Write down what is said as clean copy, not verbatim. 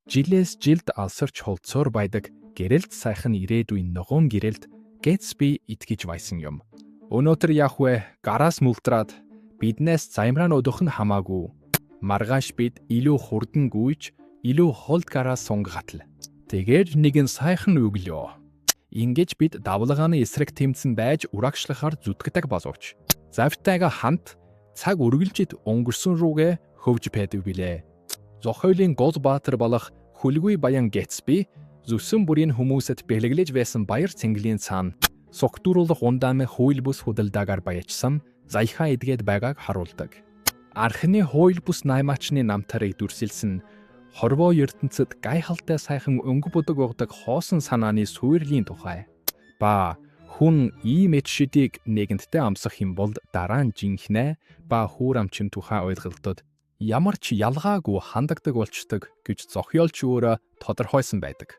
Жилээс жилд алсарч холцоор байдаг гэрэлт сайхан ирээдүйн ногоон гэрэлд Гэтсби итгэж байсан юм. Өнөөдөр яах вэ? Гараас мултраад биднээс займраа өдөх нь хамаагүй. Маргааш бид илүү хурдан гүйж, илүү холд гараа сунгатал. Тэгээд нэгэн сайхан өглөө. Ингэж бид давлгааны эсрэг тэмцэн байж урагшлахаар зүтгэдэг боловч завтайгаа хамт цаг үргэлжид өнгөрсөн рүүгээ хөвж байдаг билээ. Зохиолын гол баатар болох Хүлгүй Баян Гэтсби зүсэн бүрийн хүмүүсэд бэлэглэж байсан баяр цэнгэлийн цаана согтууруулах ундааны хууль бус худалдаагаар баяжсан заяхаа эдгээд байгааг харуулдаг. Архины хууль бус наймаачны намтарыг дүрсэлсэн хорвоо ертөнцид гайхалтай сайхан өнгө будаг угдаг хоосон санааны суурлийн тухай. Ба хүн ийм эд шидийг нэгэнтдээ амсах юм бол дараа нь жинхнэ ба хүүр амчин тухай ойлголтод ямар ч ялгаагүй хандагдаг болчдөг гэж зохиолч өөрөө тодорхойлсон байдаг.